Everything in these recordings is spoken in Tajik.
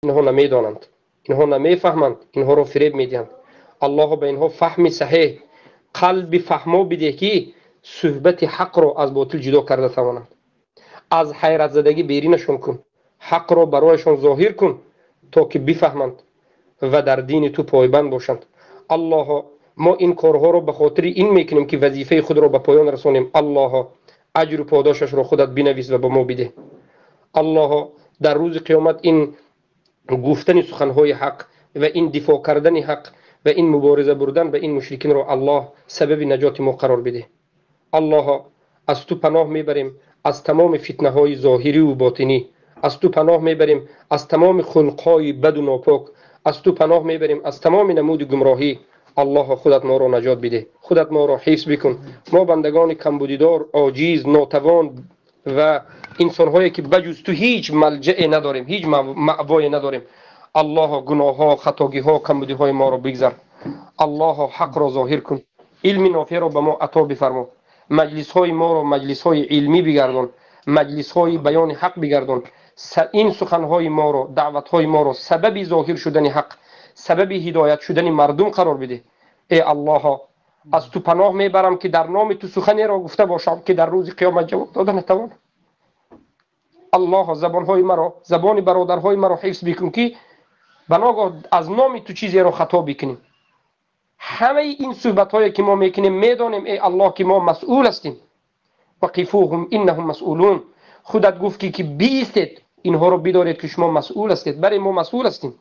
Инҳо намедонанд, инҳо намефаҳманд, инҳоро фиреб медиҳанд. Аллоҳо, ба инҳо фаҳми саҳеҳ, қалби фаҳмо бидеҳ, ки суҳбати ҳақро аз ботил ҷудо карда тавонанд. Аз ҳайратзадагӣ беринашон кун, ҳақро барояшон зоҳир кун, то ки бифаҳманд ва дар дини ту пойбанд бошанд. Аллоҳо, мо ин корҳоро ба хотири ин мекунем, ки вазифаи худро ба поён расонем. Аллоҳо, аҷру подошашро худат бинавис ва ба мо бидеҳ. Аллоҳо, дар рӯзи қиёмат ин гуфтани суханҳои ҳақ ва ин дифоъ кардани ҳақ ва ин мубориза бурдан ба ин мушрикинро, Аллоҳ, сабаби наҷоти мо қарор бидеҳ. Аллоҳо, аз ту паноҳ мебарем аз тамоми фитнаҳои зоҳириву ботинӣ, аз ту паноҳ мебарем аз тамоми хулқҳои баду нопок, аз ту паноҳ мебарем аз тамоми намуди гумроҳӣ. Аллоҳо, худат моро наҷот бидеҳ, худат моро ҳифз бикун. Мо бандагони камбудидор, оҷиз, нотавон ва инсонҳое, ки ба ҷуз ту ҳеҷ малҷае надорем, ҳеҷ маъвое надорем. Аллоҳо, гуноҳҳо, хатогиҳо, камбудиҳои моро бигзар. Аллоҳо, ҳақро зоҳир кун, илми нофеъро ба мо ато бифармо. Маҷлисҳои моро маҷлисҳои илмӣ бигардон, маҷлисҳои баёни ҳақ бигардон. Ин суханҳои моро, даъватҳои моро сабаби зоҳир шудани ҳақ, сабаби ҳидоят шудани мардум қарор бидеҳ. Э Аллоҳо, аз ту паноҳ мебарам, ки дар номи ту суханеро гуфта бошам, ки дар рӯзи қиёмат ҷавоб дода натавонам. Аллоҳо, забонҳои маро, забони бародарҳои маро ҳифз бикун, ки ба ногоҳ аз номи ту чизеро хато бикунем. Ҳамаи ин суҳбатҳое, ки мо мекунем, медонем, э Аллоҳ, ки мо масъул ҳастем. وقفوهم إنهم مسئولون. Худат гуфт, ки биистед, инҳоро бидоред, ки шумо масъул ҳастед. Баре, мо масъул ҳастем,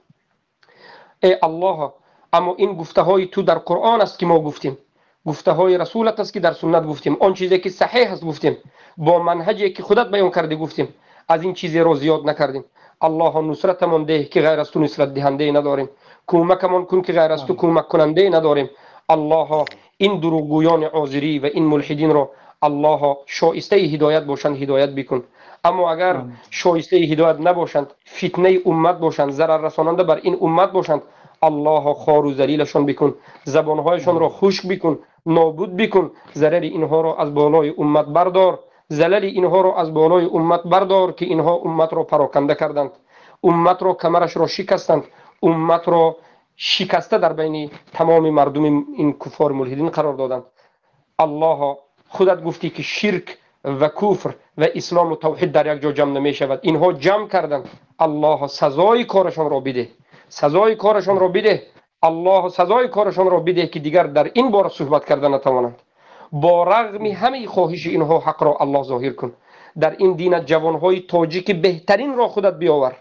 э Аллоҳ. Аммо ин гуфтаҳои ту дар Қуръон аст, ки мо гуфтем, гуфтаҳои расулат аст, ки дар суннат гуфтем, он чизе ки саҳеҳ аст гуфтем, бо манҳаҷе ки худат баён кардӣ гуфтем, аз ин чизеро зиёд накардем. Аллоҳо, нусратамон деҳ, ки ғайр аз ту нусратдиҳандае надорем. Кӯмакамон кун, ки ғайр аз ту кӯмаккунандае надорем. Аллоҳо, ин дурӯғгӯёни озирӣ ва ин мулҳидинро, Аллоҳо, шоистаи ҳидоят бошанд, ҳидоят бикун. Аммо агар шоистаи ҳидоят набошанд, фитнаи уммат бошанд, зараррасонанда бар ин уммат бошанд, Аллоҳо, хору залилашон бикун, забонҳояшонро хушк бикун, нобуд бикун. Зарари инҳоро аз болои уммат бардор, залали инҳоро аз болои уммат бардор, ки инҳо умматро пароканда карданд, умматро камарашро шикастанд, умматро шикаста дар байни тамоми мардуми ин куффор мулҳидин қарор доданд. Аллоҳо, худат гуфтӣ, ки ширк ва куфр ва ислому тавҳид дар як ҷо ҷамъ намешавад. Инҳо ҷамъ карданд. Аллоҳо, сазои корашонро бидеҳ, сазои корашонро бидеҳ. Аллоҳ, сазои корашонро бидеҳ, ки дигар дар ин бора суҳбат карда натавонанд. Бо рағми ҳамаи хоҳиши инҳо, ҳақро, Аллоҳ, зоҳир кун. Дар ин динат ҷавонҳои тоҷики беҳтаринро худат биёвар,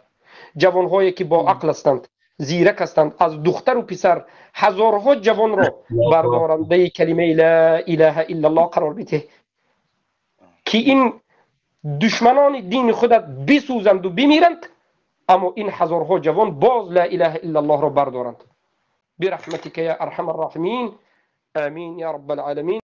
ҷавонҳое ки бо ақл ҳастанд, зирак ҳастанд. Аз духтару писар ҳазорҳо ҷавонро бардорандаи калимаи ла илаҳа иллаллоҳ қарор бидеҳ, ки ин душманони дини худат бисӯзанду бимиранд, аммо ин ҳазорҳо ҷавон боз ла илаҳа иллаллоҳро бардоранд. برحمتك يا أرحم الراحمين، آمين يا رب العالمين.